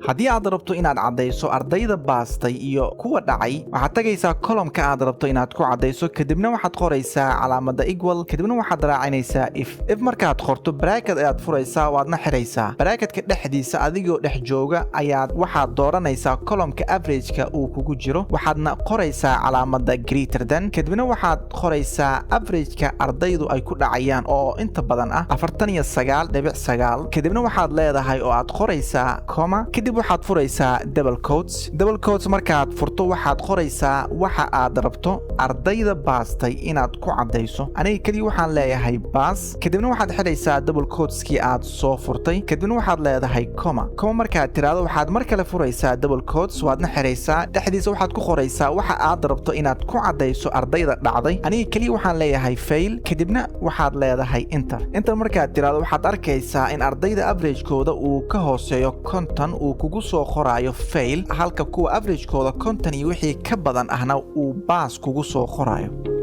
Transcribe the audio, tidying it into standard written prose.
Haddii aad rabto inaad caddayso ardayda baastay iyo kuwa dhacay, waxaad tagaysaa columnka aad rabto inaad ku caddayso. Kadibna waxaad qoraysaa calaamada equal, kadibna waxaad raacinaysaa if. If markaad qorto, bracket ayaad furaysaa, waadna xidhaysaa. Bracketka dhexdiisa adigoo dhex jooga ayaad waxaad dooranaysaa columnka averageka uu kugu jiro, waxaadna qoraysaa calaamada greater than. Kadibna waxaad qoraysaa averageka ardaydu ay ku dhacayaan oo inta badan ah 49.9. Kadibna waxaad leedahay oo aad qoraysaa comma. Kadib waxaad furaysaa double quotes. Double quotes markaad furto, waxaad qoraysaa waxa aad rabto ardayda baastay inaad ku caddayso. Aniga keliya waxaan leeyahay pass. Kadibna waxaad xidhaysaa double quoteskii aad soo furtay. Kadibna waxaad leedahay comma. Comma markaad tiraahdo, waxaad mar kale furaysaa double quotes, waadna xidhaysaa. Dhexdiisa waxaad ku qoraysaa waxa aad rabto inaad ku caddayso ardayda dhacday. Aniga keliya waxaan leeyahay fail. Kadibna waxaad leedahay enter. Enter markaad tiraahdo, waxaad arkaysaa in ardayda averagekooda uu ka hooseeyo 50 uu kugu soo qoraayo fail, halka kuwa averagekooda 50 iyo wixii ka badan ahna uu pass kugu soo qoraayo.